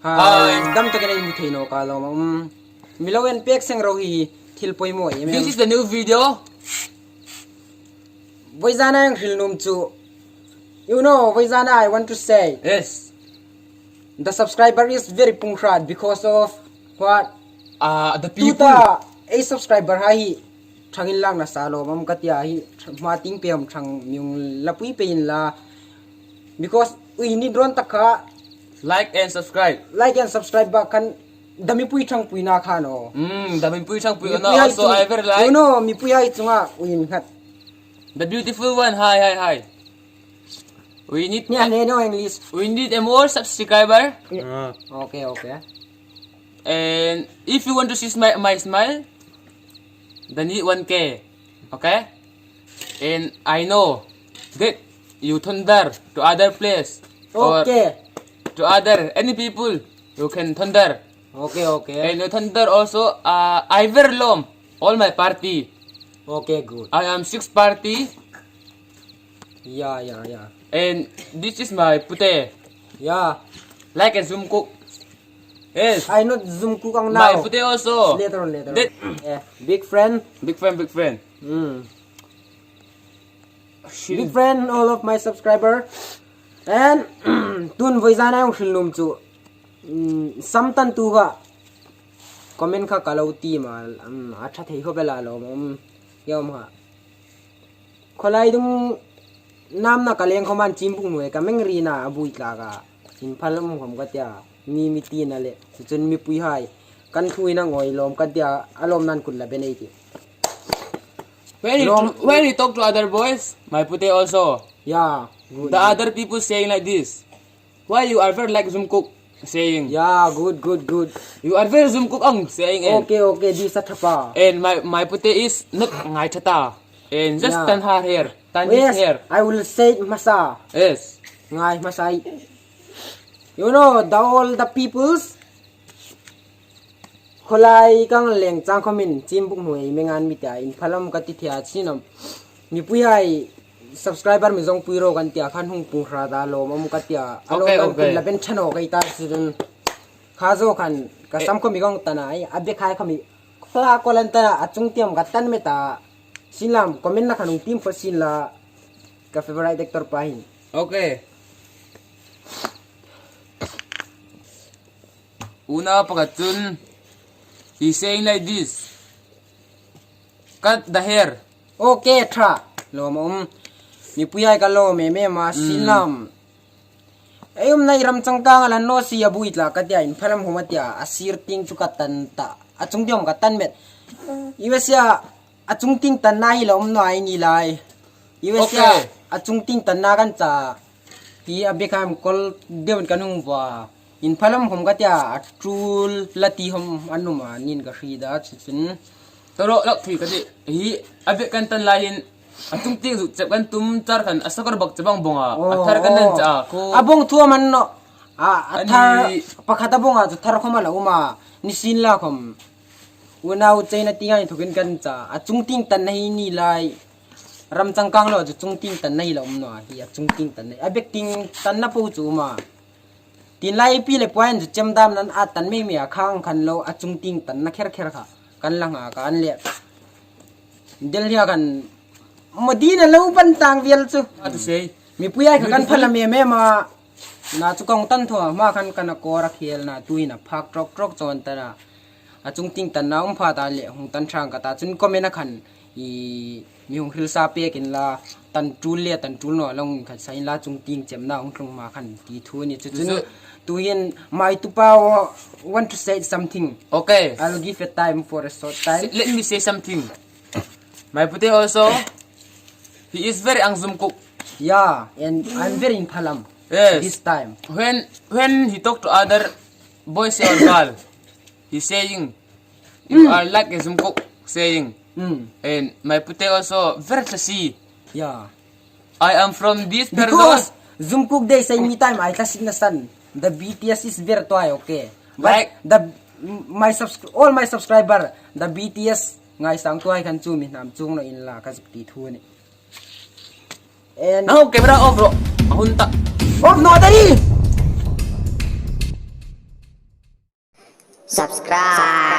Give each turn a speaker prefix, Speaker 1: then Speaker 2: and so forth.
Speaker 1: Hi. Dam takin a inmu thei no ka lawm a um. Milo en pek seng ro hi thil pawimawh em em.
Speaker 2: This is the new video.
Speaker 1: Voizana ang hril num chu. You know, Voizana I want to say.
Speaker 2: Yes.
Speaker 1: The subscriber is very punghrat because of what?
Speaker 2: The people.
Speaker 1: Tuta a subscriber ha hi thangin lang na sa lawm am ka tia hi ma ting pe am thang myung lapui pe in la because ui ni dron takha
Speaker 2: Like and subscribe.
Speaker 1: Like and subscribe ba kan dami pui thang pui na kha no.
Speaker 2: Dami pui thang pui na also I very like.
Speaker 1: You know mi pui hai chunga uin khat.
Speaker 2: The beautiful one hi hi hi. We need
Speaker 1: Nya ne no English.
Speaker 2: We need a more subscriber.
Speaker 1: Okay okay.
Speaker 2: And if you want to see my, my smile, then need 1K. Okay? And I know that you thunder to other place or
Speaker 1: Okay.
Speaker 2: to other any people you can thunder.
Speaker 1: Okay okay.
Speaker 2: And you thunder also I very lom all my party.
Speaker 1: Okay good.
Speaker 2: I am six party
Speaker 1: Yeah yeah yeah.
Speaker 2: and this is my pute.
Speaker 1: Yeah.
Speaker 2: Like a Zoom cook. Yes.
Speaker 1: I not zoom kukang
Speaker 2: My
Speaker 1: now.
Speaker 2: pute also.
Speaker 1: Later on later. on.
Speaker 2: That
Speaker 1: Yeah. Big friend.
Speaker 2: big friend, big friend.
Speaker 1: Big friend all of my subscriber. And tun voizana yung hrilnum chu samtan tu ka comment kha kalo ti ma a tha thei kho bela lo um yom ha kholai dung nam na kaleng khoman chimpung nuai ka meng ri na abui tla ka in phal um khom ka tia mi mi ti na le chun mi pui hai kan thui na ngoi lom ka tia alom nan kun la benei ti
Speaker 2: When you, when you talk to other boys, my pute also.
Speaker 1: Yeah good
Speaker 2: The other people saying like this. Why you are very like Zoom cook saying.
Speaker 1: Yeah good good good
Speaker 2: You are very Zoom cook ang saying and
Speaker 1: okay okay di sa thapa
Speaker 2: and my my pute is not ngai thata and just
Speaker 1: Yeah.
Speaker 2: tan her hair, tan his
Speaker 1: Yes,
Speaker 2: hair.
Speaker 1: I will say masa.
Speaker 2: Yes.
Speaker 1: Ngai masai. You know, the all the peoples kholai kang leng chang khomin chimbuk hnuai mengan mi tia in phalam ka ti thia chinam mi pui hai subscriber mi zong pui ro kan tia khan hung pung hra da lo mam ka tia alo
Speaker 2: Okay,
Speaker 1: kan
Speaker 2: okay.
Speaker 1: kun laben thano kai ta chun kha zo khan ka sam ko mi gong tanai abe khai khami khla kolan ta achung tiam ka tan me ta sinlam comment na khanung team for sin la ka favorite actor pahin
Speaker 2: Okay. Una pakatun he saying like this. Cut the hair.
Speaker 1: Okay tha lom um mi puyai ka lo me me ma sinlam ayum nai ram changkang ala no si abu itla ka tia in phalam homa tia asir ting chu ka tan ta achung diom ka tan met iwesia achung ting tan na hi lom no ai ni lai iwesia
Speaker 2: Okay.
Speaker 1: achung ting tan na kan cha hi abe kham kol deun kan hung wa in phalam hom ka tia atul lati hom anuma nin ka hri da chun
Speaker 2: Toro lak thui ka di hi abe kan tan lain atung ting zu chep kan tum char kan asakar bak chabang bonga athar kan nan cha ko
Speaker 1: abong thua man no a athar
Speaker 2: Ani-
Speaker 1: pakhat abong a chu thar khoma la uma ni sin la khom unau chaina tingai thukin kan cha a chung ting tan hi ni lai ram changkang lo chu chung ting tan nei la um no hi a chung ting tan nei abek ting tan na pu chu ma tin lai pi le point chu chem dam nan a tan me me a khang khan lo a chung ting tan na kher kher kha kan la nga ka an le Delhi kan Modi na lo ban tang vial chu
Speaker 2: atu sei
Speaker 1: mi puya kha kan phala me me ma na chu kong tan tho ma khan kana kor a khel na tuina phak trok trok chon ta na a chung ting tan na um pha ta le hung tan thang ka ta chun comment a khan i mi hung hril sa pe kin la tan tul le tan tul no long khan sain la chung ting chem na hung tlung ma khan ti thu ni chu chun tu yin mai tu pa want to say something.
Speaker 2: Okay.
Speaker 1: I'll give a time for a short time.
Speaker 2: Let me say something. My pute also he is very ang zoom cook.
Speaker 1: Yeah, and I'm very in phalam.
Speaker 2: Yes.
Speaker 1: This time.
Speaker 2: When he talk to other boys or girl, he saying you are like a zoom cook saying. And my pute also very classy.
Speaker 1: Yeah.
Speaker 2: I am from this
Speaker 1: Because Zoom cook day say me time I classic na san. The BTS is very toy, okay. But
Speaker 2: Like-
Speaker 1: the my subs all my subscriber the BTS ngai sang tuai khan chu mi nam chung no in la ka ti thu ni. And
Speaker 2: Now camera off bro. Ahun ta.
Speaker 1: Off no Daddy!
Speaker 3: Subscribe.